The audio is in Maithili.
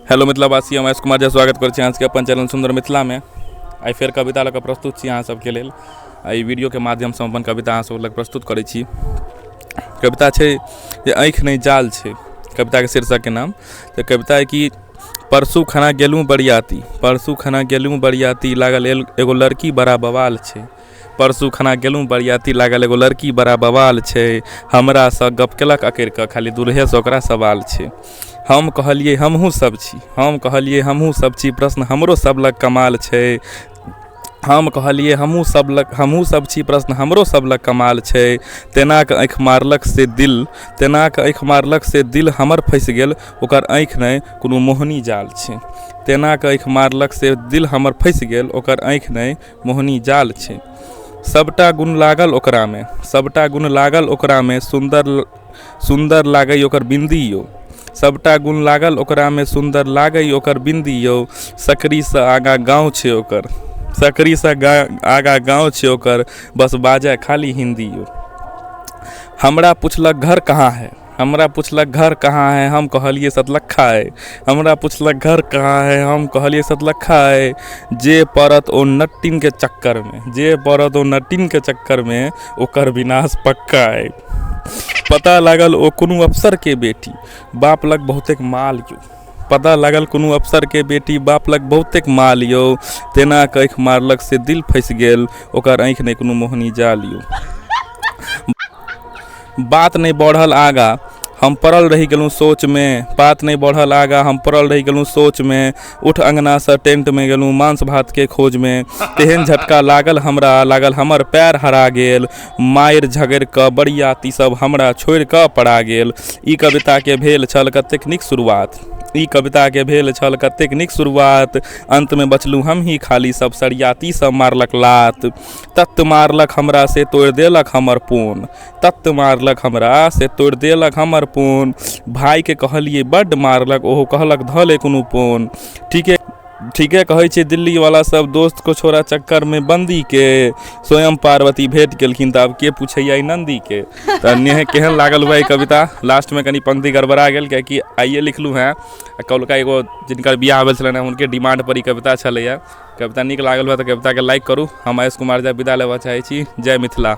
हेलो मिथिलावासी, हम एस कुमार झा स्वागत करै छी अहाँ सबके अपन चैनल सुन्दर मिथिलामे। आइ फेर कविता लऽ कऽ प्रस्तुत छी अहाँ सबके लेल। एहि वीडियोके माध्यमसँ हम अपन कविता अहाँ सब लग प्रस्तुत करै छी। कविता छै जे आँखि नहि जाल छै, कविताके शीर्षकके नाम। तऽ कविता अइ कि परसू खना गेलहुँ बरियाती, परसू खना गेलहुँ बरियाती, लागल एगो लड़की बड़ा बवाल छै। परसू खना गेलहुँ बरियाती, लागल एगो लड़की बड़ा बवाल छै। हमरासँ गप केलक अकड़ि कऽ, खाली दुल्हेसँ ओकरा सवाल छै। हम कहलियै हमहूँ सब छी, हम कहलियै हमहूँ सब छी, प्रश्न हमरो सब लग कमाल छै। हम कहलियै हमहूँ सब लग, हमहूँ सब छी, प्रश्न हमरो सब लग कमाल छै। तेना कऽ आँखि मारलक से दिल, तेना कऽ आँखि मारलक से दिल हमर फँसि गेल, ओकर आँखि नहि कोनो मोहनी जाल छै। तेना कऽ आँखि मारलक से दिल हमर फँसि गेल, ओकर आँखि नहि मोहनी जाल छै। सबटा गुण लागल ओकरामे, सबटा गुण लागल ओकरामे, सुन्दर सुन्दर लागै ओकर बिन्दी यौ। सबटा गुण लागल ओकरामे, सुन्दर लागै ओकर बिन्दी यौ। सकरीसँ आगाँ गाँव छै ओकर, सकरीसँ आगाँ गाँव छै ओकर, बस बाजै खाली हिन्दी यौ। हमरा पुछलक घर कहाँ है, हमरा पुछलक घर कहाँ है, हम कहलियै सतलखा है। हमरा पुछलक घर कहाँ है, हम कहलियै सतलखा है। जे पड़त ओ नट्टिनके चक्करमे, जे पड़त ओ नट्टिनके चक्करमे, ओकर विनाश पक्का है। पता लागल ओ कोनो अफसरके बेटी, बाप लग बहुतेक माल यौ। पता लागल कोनो अफसरके बेटी, बाप लग बहुतेक माल यौ। तेना कऽ आँखि मारलक से दिल फँसि गेल, ओकर आँखि नहि कोनो मोहनी जाल यौ। बात नहि बढ़ल आगाँ, हम पड़ल रहि गेलहुँ सोचमे। बात नहि बढ़ल आगाँ, हम पड़ल रहि गेलहुँ सोचमे। उठ अङ्गनासँ टेंटमे गेलहुँ मांस भातके खोजमे। तेहन झटका लागल हमरा, लागल हमर पैर हरा गेल। मारि झगड़ि कऽ बरियाती सब हमरा छोड़ि कऽ पड़ा गेल। ई कविताके भेल छल कतेक नीक शुरुआत, ई कविताके भेल छल कतेक नीक शुरुआत। अन्तमे बचलहुँ हमही खाली, सब सरियाती सब मारलक लात। तत मारलक हमरा से तोड़ि देलक हमर पोन, तत मारलक हमरा से तोड़ि देलक हमर पोन। भाइके कहलियै बड्ड मारलक, ओहो कहलक धऽ ले कोनो पोन। ठीके ठीके कहै छै दिल्लीवला सब, दोस्तको छोड़ा चक्करमे बन्दीके। स्वयं पार्वती भेट गेलखिन तऽ आब के पूछैया ई नन्दीके। तऽ नेह केहन लागल हुए ई कविता? लास्टमे कनि पंक्ति गड़बड़ा गेल, कियाकि आइए लिखलहुँ हेँ आ कौलका एगो जिनकर बियाह भेल छलनि हेँ हुनके डिमांडपर ई कविता छलैए। कविता नीक लागल हुए तऽ कविताके लाइक करू। हम आयुष कुमार झा विदा लेबऽ चाहै छी। जय मिथिला।